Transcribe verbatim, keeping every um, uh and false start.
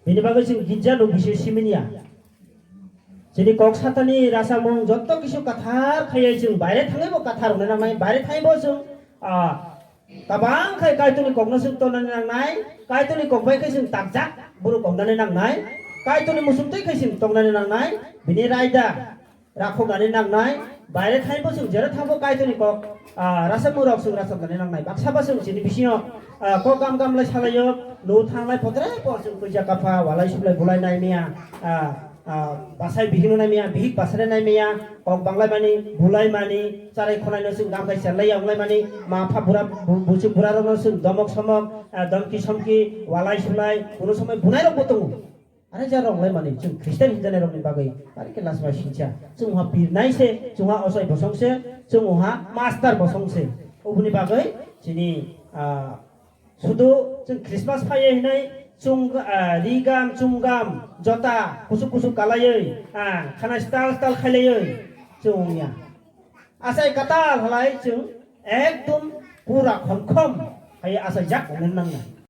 Bini bagwi chwng girja nuk bisi siminya. Chini kok satani rasamung jotto kisu kathar khaiwi chwng baire thangwi bo kathar wngnai nangnai, baire thangwi bo chwng, ah, kabang khai Kaitorni kokno chwng tongnani nangnai, Kaitorni kok bai khai chwng takjak borok tongnani nangnai, Kaitorni muchungtwi khai chwng tongnani nangnai, bini raida rakhoknani nangnai, baire thangwi bo chwng jera thangbo Kaitorni kok, ah, rasamung rok chwng rachapnani nangnai, baksa ba chwng chini bisingo, ah, kok gam gam lai salaio, no thanglai potre po chwng kuija kapha, walai sublai bulai nai miya, ah, ah, basai bihikno nai miya, bihik basai nai miya, kok banglai mani, bulai mani, charai khonai no chwng gam khai chelai ya wnglai mani, ma pha bura, bu-, buchuk bura rok no chwng domok somok, ah, domki somki, walai sulai, kuno somoi bunai rok bo tongo. Are ja rok wnglai mani, chwng Christian hinjanai rok ni bagwi, are khe last bai sincha, chwng ha pir nai se, chwng ha osoi bosong se, chwng ha master bosong se. Oboni bagwi chini, ah, Sudu chwng Christmas phaiya hinai chwng, ah, rigam chumgam jota kusuk kusuk kalaiwi, ah, khana stal stal khailaiwi chwng wngya. Asai katal halai chwng ekdom pura khomkhom hai asai jak wngna nangna.